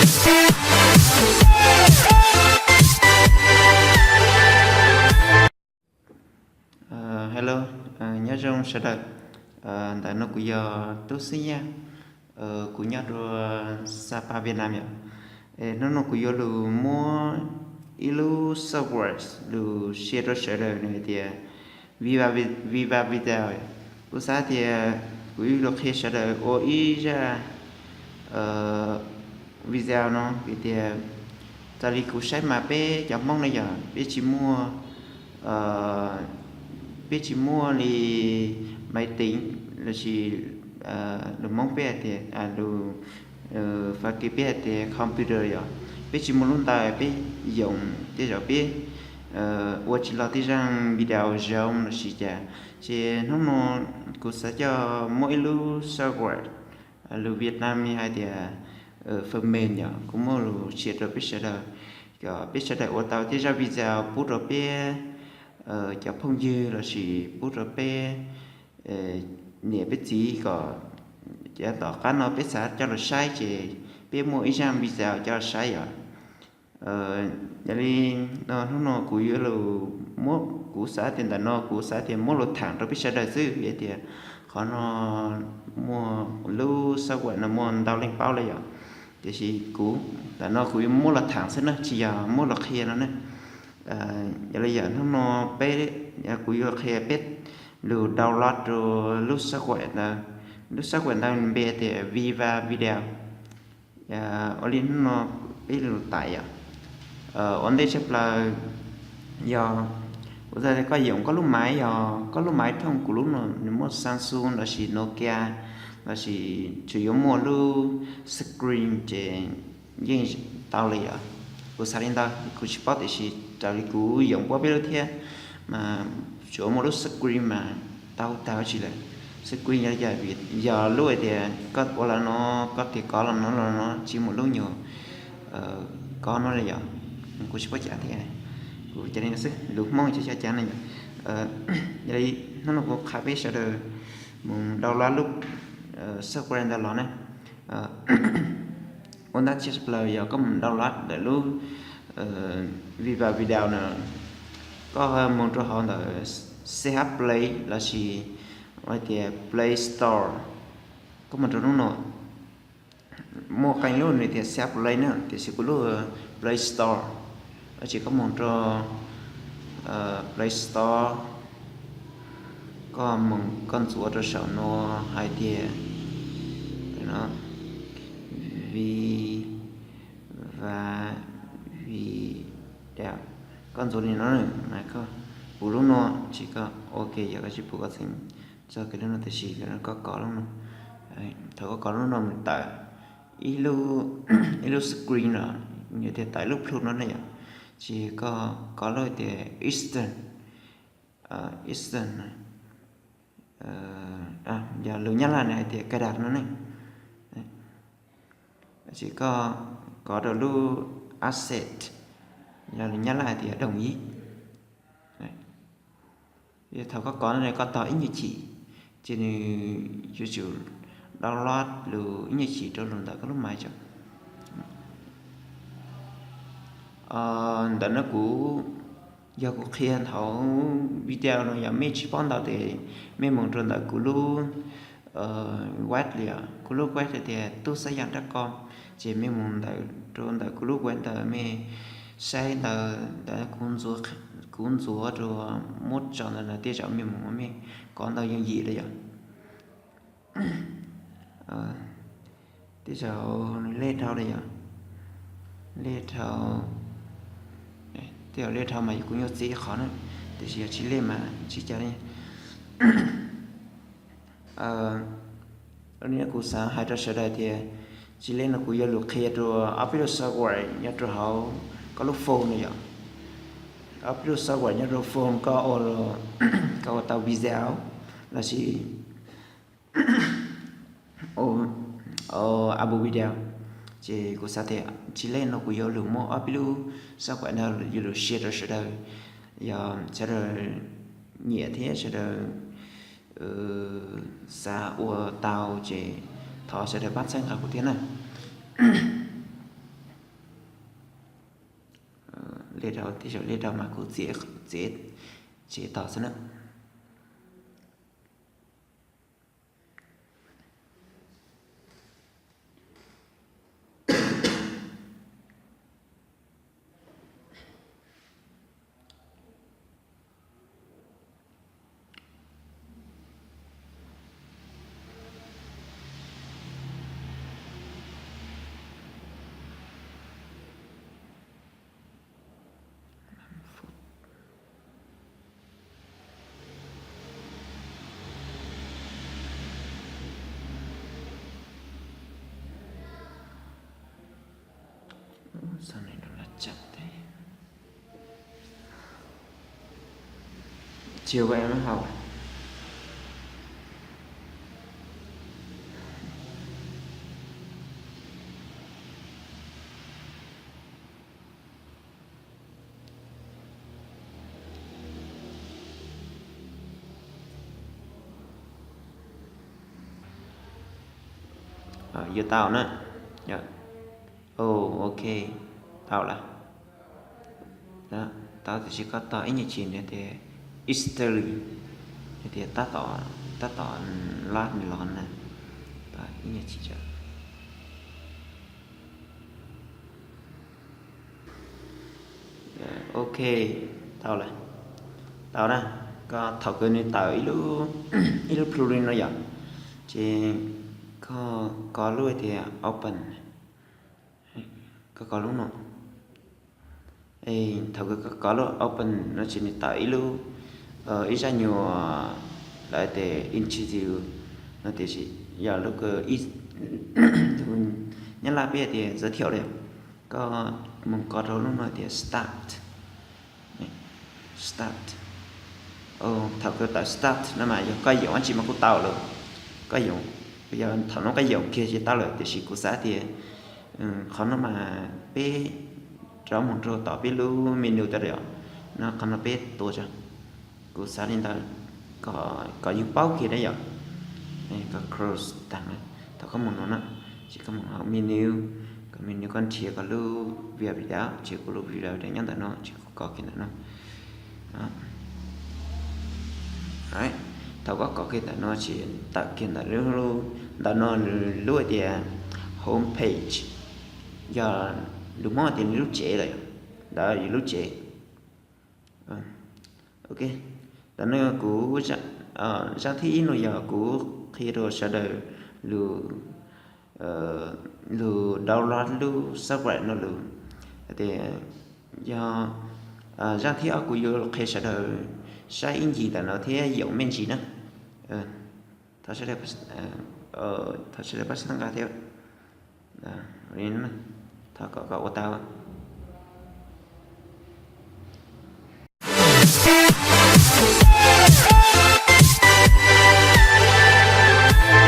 Hello, nyob zoo sawv daws. Ntawm no kuv yog Tub Xwb Yaj, kuv nyob rau Sapa, Vietnam yom. Hnub no kuv yuav lug muab ib lub software lug share rau sawv daws, nws hais tias Viva, Viva Video. Kuv xav tias kuv yuav lug qhia sawv daws ua ib zaj video no vim tias raws li kuv saib mas peb cov Hmoob no yog peb tsis muaj, peb tsis muaj li maiv teev lossis lus Hmoob peb hais tias, lus Fab Kis peb hais tias computer yom, peb tsis muaj lub ntawd peb yoom tej zaum peb ua tsis los tej zaj video zoo lossis cas. Ces hnub no kuv xav coj muab ib lub software, lus Vietnam hais tias phần mềm yom, kuv muab lug share rau peb sawv daws, kom peb sawv daws ua tau tej zaj video pub rau peb cov phooj ywg lossis pub rau peb niam peb txiv kom yav tom qab no peb xav coj los saib ces peb muaj ib zaj video coj los saib yom. Yog li no hnub no kuv yuav lug muab, kuv xav tias ntawm no kuv xav tias muab lug thaam rau peb sawv daws xwb vim tias qhov no muaj lub software no muaj ntau leej paub lawm yom. Tiam sis kuv ntawm no kuv yuav muab los thaam xwb na, tsis yog muab los qhia no na. Yog li yog hnub no peb, kuv yuav qhia peb lug download rau lub software ntawd. Lub software ntawd npe tias Viva Video. Ua li hnub no peb lug tais yom. Ua ntej tshaj plaws yog kuv xav tias koj yoom koj lub maiv, yog koj lub maiv thooj kuv lub no nws muaj Samsung lossis Nokia lossis tsuas yuav muaj lub screen ces yeej tau li yom. Kuv xav li ntawd kuv tsis paub tiam sis raws li kuv yoom puab peb lub thiab mas tsuas muaj lub screen mas tau tag tsi lawm. Screen yog, yog lub hais tias koj ua los no, koj tias kov los no los no tsis muaj lub nyuag kov no li yom. Kuv tsis paub cas thiab, kuv cia li no xwb, lus Hmoob tsis yog cas na yom. Yog li hnub no kuv qha peb sawv daws mus download lub software ntawd los na. Ua ntej tshaj plaws yog koj mus download ntawm lub Viva Video na, koj mus rau hauv ntawm C H Play lossis hais tias Play Store. Koj mus rau lub no, muaj qee lub nws tias C H Play na, tiam sis kuv lub Play Store. Ces koj mus rau Play Store, koj mus koj ntxuav rau saum no hais tias Viva Video, koj ntxuav li no mas koj pum lub no, ces koj ok yog koj tsis pum koj txheem txog kiag lub no, tiam sis koj kov lub no. Thaum koj kov lub no mus tawm ib lub screen no, yog tias tawm lub plhu no ne yom, ces koj kov lub tias Eastern, Eastern, yog lus Nyab Laj nws hais tias cài đặt no ne. Ces koj kov rau lub accept, yog lus Nyab Laj hais tias đồng ý. Thaum koj kov no koj tos ib nyuag chim, ces nws yuav tsum download lus ib nyuag chim rau lus ntawm koj lub maiv tso. Ntawm no kuv, yog kuv qhia thaum video no yog mej tsis paub ntau ces mej mus rau ntawm kuv lub web li os, kuv lub web hais tias tub xab yam dot com, ces mej mus ntawm rau ntawm kuv lub web ntawd mej saib ntawd, ntawd kuv ntxuav rau muab tso ntawd na, tej zaum mej mus mej kov ntawd yooj yim li yom. Tej zaum nws lej dhau li yom, lej dhau, tej zaum lej dhau mas kuv nyuaj txij ib qho na, tiam sis yog tsis lej mas tsis cas li. Kuv xav hais rau sawv daws tias tsis lej no kuv yuav lug qhia rau ob peb lub software nyob rau hauv koj lub phone no yom. Ob peb lub software nyob rau phone koj ua, koj ua tau video lossis Apple Video. Ces kuv xav tias tsis lej no kuv yuav lug muab ob peb lub software no yuav lug share rau sawv daws, yog sawv daws nyiam thiab sawv daws xav ua tau ces thov sawv daws pab txhawb nqa kuv thiab na. Tej zaum, tej zaum li rau mas kuv txiav, txiav, txiav tos xwb na. Sau này nó là chậm thế. Chiều vậy nó học. Yuav tau na. Ov, ok, tau lawm. Tau tiam sis koj tos ib nyuag chim, nws tias history, nws tias tab tom, tab tom load nws los na. Tos ib nyuag chim tso. Ok, tau lawm. Tau na, koj thaum kws nws tawm ib lub, ib lub plhu li no yom, ces koj kov lub tias open, koj kov lub no. Thaum kws koj kov lub open no ces nws tawm ib lub, ib zaj nyuam lawv tias interview no tiam sis yog lub kws, tus Nyab Laj peb tias giới thiệu li. Koj mus kov rau lub no tias start. Start. Thaum koj tawm start no mas yog koj yaum dab tsi mas kuj tau lawm. Koj yaum, yog thaum no koj yaum kiag ces tau lawm tiam sis kuv xav tias qhov no mas peb rov mus rau tom peb lub menu tas li os. No qhov no peb tua tso. Kuv xav li ntawd, kom yus paub kiag na yom. Koj close tag na, thaum koj mus no na, ces koj mus hauv menu, koj menu koj nrhiav koj lub video, ces kuv lub video nyob ntawm no ces kuv kov kiag ntawm no. Thaum koj kov kiag ntawm no ces tawm kiag ntawm, ntawm no lub tias home page, yog lus Hmoob tias nws lub tsev lawm, ntawd yus lub tsev. Ok, ntawm no kuv, zaj thib ib no yog kuv qhia rau sawv daws lus, lus download lub software no lus. Tias yog zaj thib ob kuv yuav qhia sawv daws saib ib ncig ntawm no thiab yaum me ntsis na. Thov sawv daws pab xeeb nqa thiab. Thov kom koj ua tau.